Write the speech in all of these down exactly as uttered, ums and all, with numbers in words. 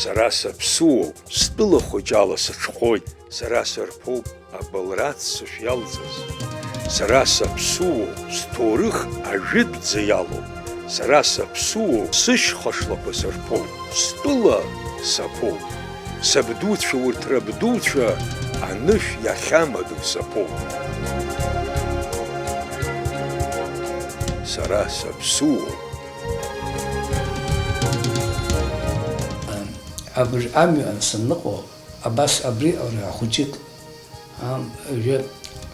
Сара саԥсуоуп, стәыла хәыҷ ала сыҽхәоит, сара сырԥоуп абылра аццышә иалҵыз. Сара саԥсуоуп, сҭоурых ажәытәӡа иалоуп, сара саԥсуоуп, сышьха шлақәа сырԥоуп, стәыла саԥоуп. Сабдуцәа урҭ рабдуцәа анышә иахьамадоу саԥоуп. Сара саԥсуоуп. Абри амҩа санныҟәо, абас абри ара хәыҷык, ам, жәа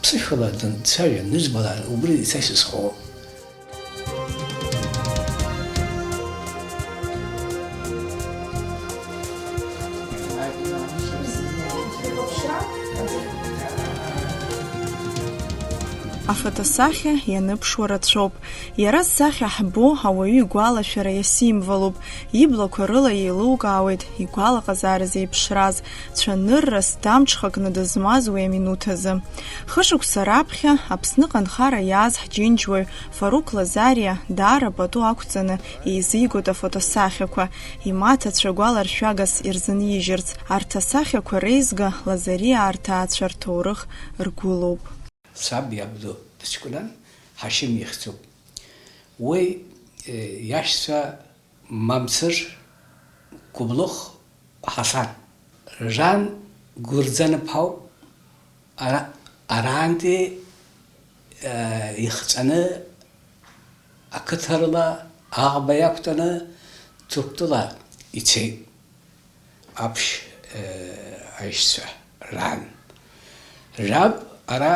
ԥсышәала данцәажәа, нызбала убри са исызхо. Афотосахьа ианыԥшуа рацәоуп. Иара зсахьа ҳбо ауаҩы игәалашәара иасимволуп, иблақәа рыла еилукаауеит игәалаҟазаара зеиԥшраз, цәаныррас дамҽхакны дызмаз уи аминуҭ азы. Хышықәса раԥхьа Аԥсныҟа анхара иааз ҳџьынџьуаҩ Фаруқ Лазариа даара пату ақәҵаны еизигоит афотосахьақәа, имаҭацәа гәаларшәагас ирзынижьырц. Арҭ асахьақәа реизга Лазариаа рҭаацәа рҭоурых ргәылоуп. Саб иабду дыҷкәынан Ҳашим ихьӡуп. Уи, э, иашьцәа Мамсыр, Гәыблыхә, Ҳасан. Жан Гәырӡаныԥҳауп, ара-, арантәи, э, ихҵәаны ақыҭарала аӷба иақәтәаны Ҭырқәтәыла ицеит. Аԥшь, э, аишьцәа ран. Жаб ара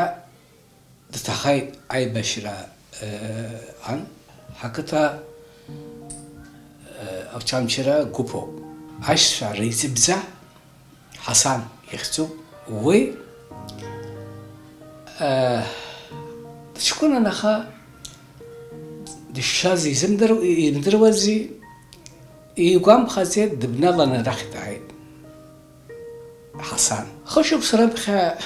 дҭахеит аибашьра, э, ан, ҳақыҭа, э, Очамчыра гәыԥуп. Аишьцәа реиҵыбӡа Ҳасан ихьӡуп. Уи, э, дыҷкәынан аха дышшаз изымдыр-, имдыруази, игәамԥхаӡеит, дыбналаны арахь дааит. Ҳасан. Хышықәса раԥхьа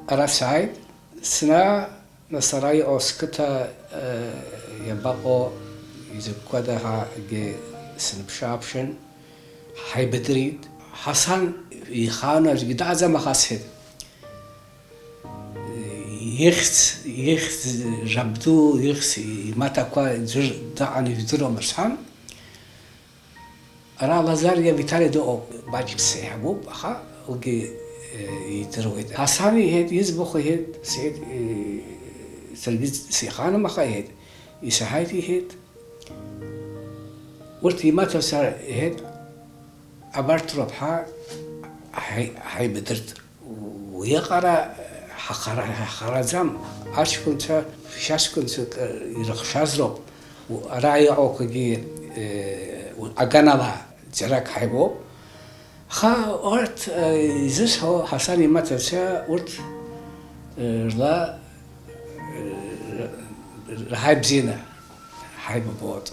ара сааит, сна, нас ара иҟоу сқыҭа, э, иабаҟоу, изакәқәада ҳәагьы сынԥшы-ааԥшын, ҳаибадырит. Ҳасан ихааны аӡәгьы дааӡам, аха сҳәеит, ихьӡ, ихьӡ, жабду, ихьӡ, имаҭақәа ӡәыр даҟан ижәдыруама сҳәан, Ара Лазариа Витали дыҟоуп, маҷк сеиҳабуп, аха уигьы, э, идыруеит. Ҳасан иҳәеит, иӡбахә иҳәеит, сҳәеит, э, саргьы сеиханым, аха иҳәеит, исаҳаит иҳәеит. Урҭ имаҭацәа иҳәеит, абарҭ роуп ҳа ҳаи-, ҳаибадырт. Уиаҟара ҳахара-, ҳахараӡам, аҷкәынцәа, шьаҷкәынцәак, э, ирыхшаз роуп. У-, ара иҟоуқәагьы, э, у-, аганала џьарак ҳаибоуп. Аха урҭ, э, изысҳәо, Ҳасан имаҭацәа урҭ, э, рла, э, рҳаи бзианы ҳаибабоит.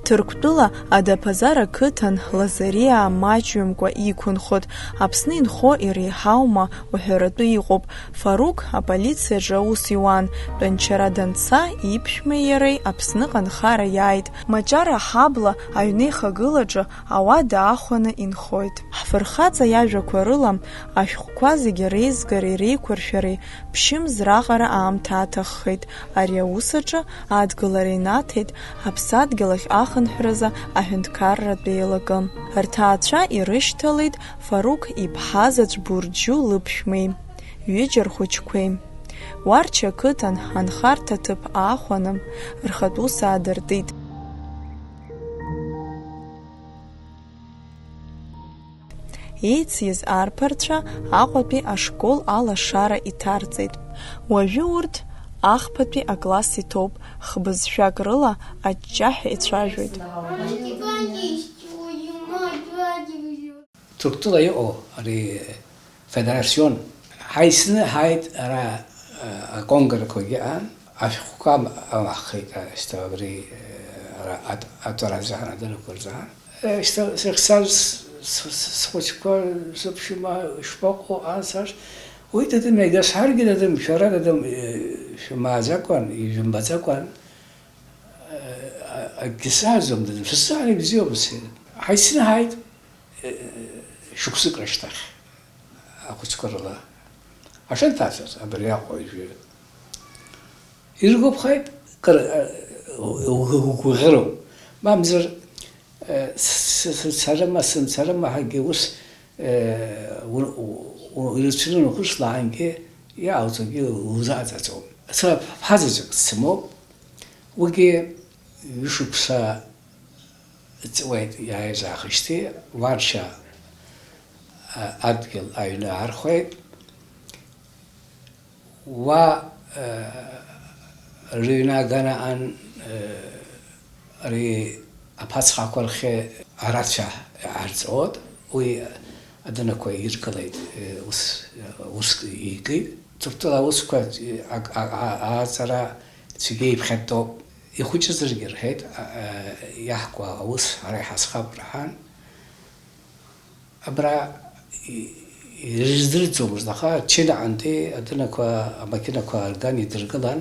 Ҭырқәтәыла Адаԥазар ақыҭан Лазариаа маҷҩымкәа иқәынхоит. Аԥсны инхо иреиҳаума уҳәаратәы иҟоуп. Фаруқ аполициаҿы аус иуан. Тәанчара данца, иԥшәмеи иареи Аԥсныҟа анхара иааит. Маҷара аҳабла аҩнеихагылаҿы ауада аахәаны инхоит. Ҳфырхаҵа иажәақәа рыла, ашәҟәқәа зегьы реизгареи реиқәыршәареи ԥшьымз раҟара аамҭа аҭаххеит. Ари аус аҿы адгылара инаҭеит аԥсадгьыл ахь ахынҳәразы аҳәынҭқарратә еилакы. Рҭаацәа ирышьҭалеит Фаруқ иԥҳа заҵә Бурџьу лыԥшәмеи, ҩыџьа рхәыҷқәеи. Уарча ақыҭан анхарҭа ҭыԥ аахәаны, рхатә ус аадыртит. Еициз арԥарцәа Аҟәатәи ашкол алашара иҭарҵеит. Уажәы урҭ ахԥатәи акласс иҭоуп, хбызшәак рыла аҷҷаҳәа ицәажәоит. Ҭырқәтәыла иҟоу ари федерацион. Ҳаисны ҳааит ара, а, аконкурсқәагьы аан, ашәҟәқәа амаҳхеит, а, шьҭа абри, а, ара ат-, атәара азыҳәан, адыррақәа рзыҳәан. Э, шьҭа сыхьцаз с-, с-, схәыҷқәа, сыԥшәма шԥаҟоу, ан саш, уи дадым, иагьа сҳәаргьы дадым, шәара дадым, э, шәмааӡакәан, ижәымбаӡакәан. Э, Акгьы саҳәаӡом, дад, шәызҵаара ибзиоуп, сҳәеит. Ҳаицны ҳааит, э, шықәсык рышьҭахь, ахәыҷқәа рыла. Ҳашынҭаҵәаз, абри Аҟәа ижәҩа. Иргәаԥхеит, кыр-, э, угәыӷыроуп. Мамзар, э, с-, с-, сцарыма, сымцарыма ҳәагьы ус, э, у-, у-, у-, ирацәаны унхәыцлаангьы иаауҵогьы узааӡаӡом. Сара ԥҳа заҵәык сымоуп, уигьы ҩышықәса ҵуеит иааизаахижьҭеи, Варшьа, а, адгьыл аҩны аархәеит. Уа, э, рыҩны агана ан, э, ари аԥацхақәа рхы арацәа иҟарҵоит, уи адунақәа иргылеит, э, ус, э, уск иикит. Ҭырқәтәыла аусқәа, э, ак-, а-, а-, ааҵара цәгьа иԥхьатәоуп. Ихәыҷызаргьы рҳәеит, а-, а-, иаҳкуа аус ҳара иҳазхап рҳәан. Абра и-, ирыздырӡомызт, аха Чынаҟантәи адунақәа, амақьынақәа арган идыргылан.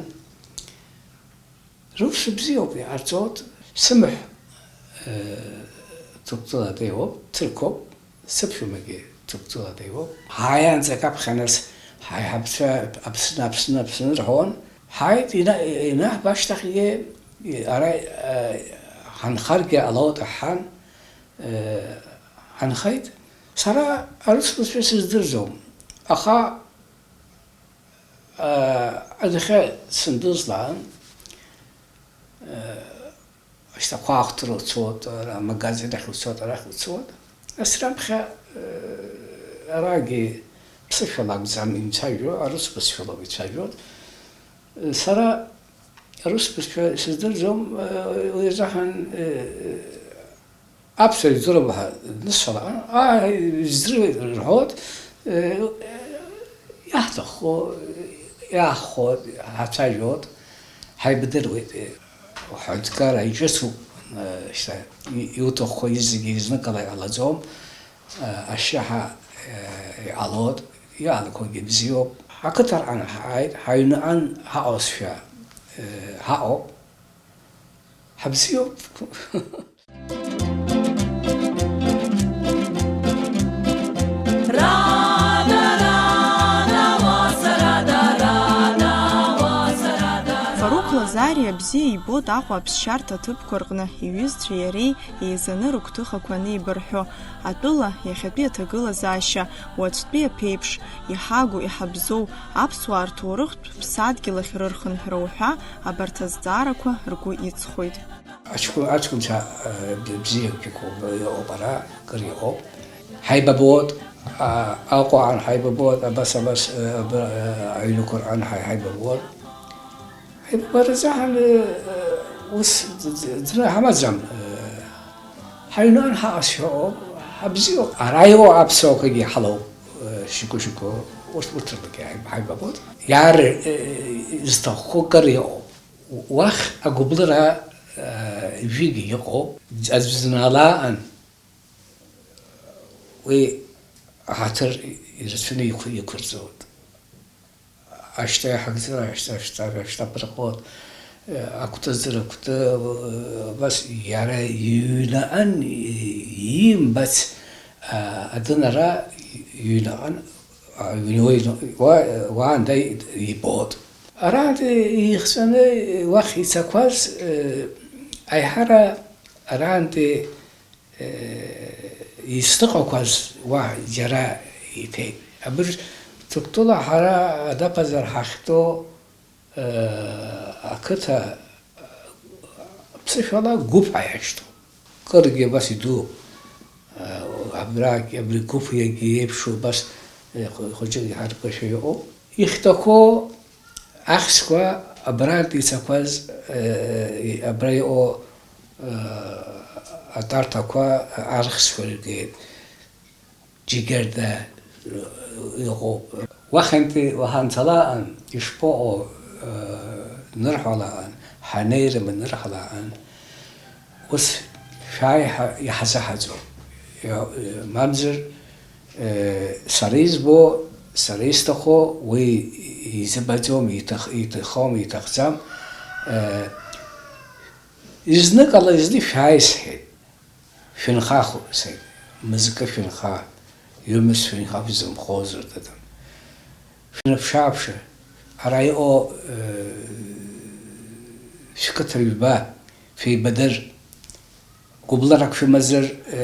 Рус бзиоуп, иҟарҵоит. Сымаҳә, э, Ҭырқәтәылатәиуп, ҭырқәоуп, сыԥшәмагьы Ҭырқәтәылатәиуп. Ҳааиаанӡа аԥхьа нас ҳаиҳабцәа Аԥсны, Аԥсны, Аԥсны рҳәон. Ҳааит, ина-, инаҳба ашьҭахьгьы, ара, э, ҳанхаргьы ҟалоит ҳҳәан. Э, ҳанхеит. Сара арус бызшәа сыздырӡом, аха, э, адәахьы сындәылҵлаан, э, ашьҭақәа ахәҭара уцоит, ара амагазин ахь уцоит, арахь уцоит. Нас раԥхьа, э, арагьы ԥсышәала акәӡам ицәажәо, арус бызшәала ицәажәоит. Сара арус бызшәа сыздырӡом, э, уи азыҳәан, э, аԥсуа литература ҳәа нысҳәалаҟны, аа, издыруеит рҳәоит, э, иаҳҭаххо, иаҳхәо, ҳацәажәоит, ҳаибадыруеит, э, ҳҳәынҭқарра иҿыцуп, э, шьҭа и-, иуҭаххо зегьы изныкала иҟалаӡом, э, ашьшьыҳәа, э, иҟалоит, иаанхогьы бзиоуп. Ҳақыҭаҟны ҳааит, ҳаҩныҟны ҳаҟазшәа, э, ҳаҟоуп, ҳабзиоуп. Фаруқ Лазариа бзиа ибоит Аҟәа аԥсшьарҭа аҭыԥқәа рҟны иҩызцәеи иареи еизаны рыгәҭыхақәа анеибырҳәо, атәыла иахьатәи аҭагылазаашьа, уаҵәтәи аԥеиԥш, иҳагу, иҳабзоу, аԥсуаа рҭоурыхтә ԥсадгьыл ахь рырхынҳәра уҳәа, абарҭ азҵаарақәа ргәы иҵхоит. Аҷкәын, аҷкәынцәа, э, б-, бзиақәа иҟоуп, иҟоуп ара, кыр иҟоуп. Ҳаибабоит, а, Аҟәаҟан ҳаибабоит, абас, абас, э, аб-, э, аҩнқәа рҟны ҳаи-, ҳаибабоит. Ҳаибабаразы ҳан, э, э, ус ӡ-, ӡ-, ӡра ҳамаӡам, э, ҳаҩнан ҳаҟазшьа ыҟоуп, ҳабзиоуп. Ара иҟоу аԥсуақәагьы ҳалоуп, э, шьоукы-шьоукы, урҭ, урҭ рылагьы ҳаи-, ҳаибабоит. Иаар, э, изҭаххо кыр иҟоуп. Уахь агәыблыра, э, ҩык иҟоуп. Аӡә днаалаан, уи аҳаҭыр ирацәаны иқәы-, иқәырҵоит. Ашьҭа иаҳагӡара, ашьҭа, ашьҭа, ашьҭа апырҟуеит, э, акәтыӡра, акәты, э, абас иара иҩнаҟан иимбац, э, адәынара иҩнаҟан, а, иҩны уа, уа, уаанда ибоит. Арантәи ихҵәаны уахь ицақәаз, э, аиҳара арантәи, э, изҭыҟақәаз уа џьара иҭеит. Абыржә Ҭырқәтәыла ҳара адаԥазар ҳахьтәоу, э, ақыҭа, э, ԥсышәала гәыԥ ҳәа иашьҭоуп. Кыргьы абас идууп. Э, абрагь, абри гәыԥ иагьы еиԥшу абас, э, хәы-, хәыҷык иҳаркышәа иҟоуп. Ихьҭақәоу ахьӡқәа абрантә ицақәаз, э, абра иҟоу, э, атәарҭақәа архьӡқәа иргеит. Џьгьарда, э, иҟоуп. Уахьынтәи уаҳа анцалаан ишԥаҟоу, э, нырҳәалаан, ҳанеирым нырҳәалаан, ус шәааи ҳәа иҳазыҳәаӡом. Иа-, э, мамзар, э, сара избо, сара исҭаху, уи изыбаӡом, иҭах-, иҭахом, иҭахӡам. Э, Изныкала изны шәааи сҳәеит. Шәынхаху, сҳәеит, мызкы шәынха, ҩымыз шәынха шәзынхозар, дадым. Шәнаԥшы-ааԥшы, ара иҟоу, э, шәқыҭа жәба, шәеибадыр, гәыблрак шәымазар, э,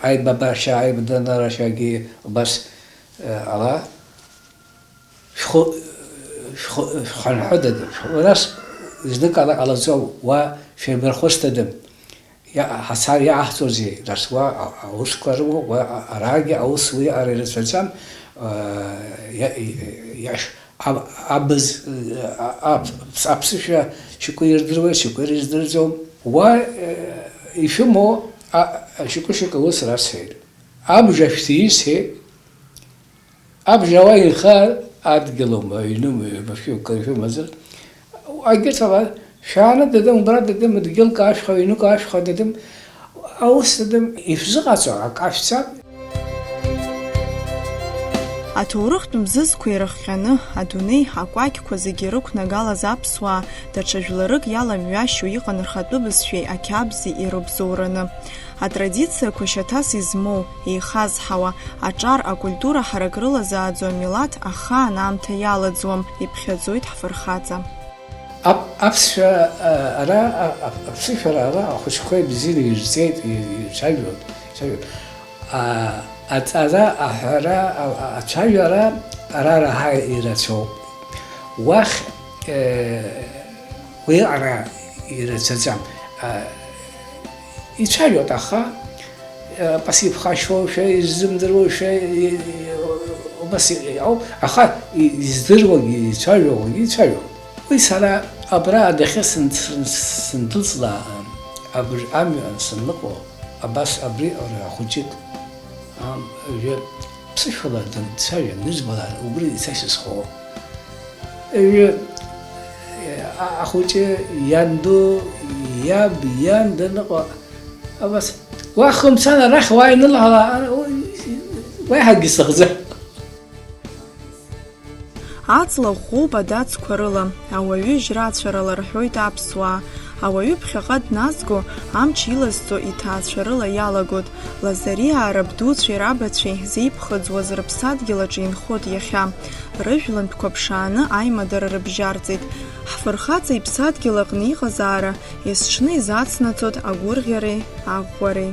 аибабашьа, аибадыррашьагьы убас, э, ала. Шәхы, шәхы, шәхынҳәы, дад, шәхы, нас зныкала ҟалаӡом, уа шәеибархәыцтәым. Иа-, ҳацар иаҳҵозеи, нас уа а-, аусқәа рымоуп, уа а-, арагьы аус уи ара ирацәаӡам, а, иа-, и-, иаш-, аб-, абз, а-, а-, аԥ-, аԥсышәа шьоукы ирдыруеит, шьоукы ирыздырӡом. Уа, э, ишәымоу а-, шьоукы-шьоукы аус расҳәеит. Абжа шәҭиит, сҳәеит. Абжа уа инхар, адгьылума, аҩнума, ҩбахьоу, кыршәымазар, агьырҭ ала, шәааны, дадым, убра, дадым, дгьылк ашәха, ҩнык ашәха, дадым, аус, дадым, ишәзыҟаҵо ак ашәҵа. Аҭоурыхтә мзызқәа ирыхҟьаны, адунеи акәакьқәа зегьы ирықәнагалаз аԥсуаа, даҽа жәларык иаламҩашьо иҟан рхатәы бызшәеи ақьабзи ирыбзоураны. Атрадициақәа шьаҭас измоу, еихазҳауа, аҿар, акультура ҳарак рылазааӡо амилаҭ ахаан аамҭа иалаӡуам, иԥхьаӡоит ҳфырхаҵа. Ап-, аԥсшәа, а, ара, а, а, аԥсышәара ара ахәыҷқәа ибзианы ирҵеит, и-, ицәажәоит, ицәажәоит. А, аҵара, аҳәара, а, а, ацәажәара ара раҳа ирацәоуп. Уахь, э, уи ара ирацәаӡам. А, ицәажәоит, аха, э, пасиԥхашьоушәа, иззымдыруашәа, и-, и-, убас и-, ауп, аха и-, издыруагьы, ицәажәауагьы ицәажәоит. Уи сара абра адәахьы сын-, сын-, сындәылҵлаа, абри амҩа санныҟәо, абас абри ара хәыҷык, ам, ҩы, ԥсышәала данцәажәа, нызбала убри са исызхо. Ҩы, а-, ахәыҷы ианду, иаб, иан даныҟоу, абас, уа хымцан арахь уааины лаҳала, уеиҳагьы сыхӡа. Аҵла ӷәӷәоуп адацқәа рыла, ауаҩы жьра ацәарала рҳәоит аԥсуаа. Ауаҩы ԥхьаҟа дназго, амч илазҵо иҭаацәа рыла иалагоит. Лазариаа рабдуцәеи рабацәеи зеиԥхыӡуаз рыԥсадгьыл аҿы инхоит иахьа. Рыжәлантәқәа ԥшааны аимадара рыбжьарҵеит. Ҳфырхаҵа иԥсадгьыл аҟны иҟазаара есҽны изацнаҵоит агәырӷьареи аӷәӷәареи.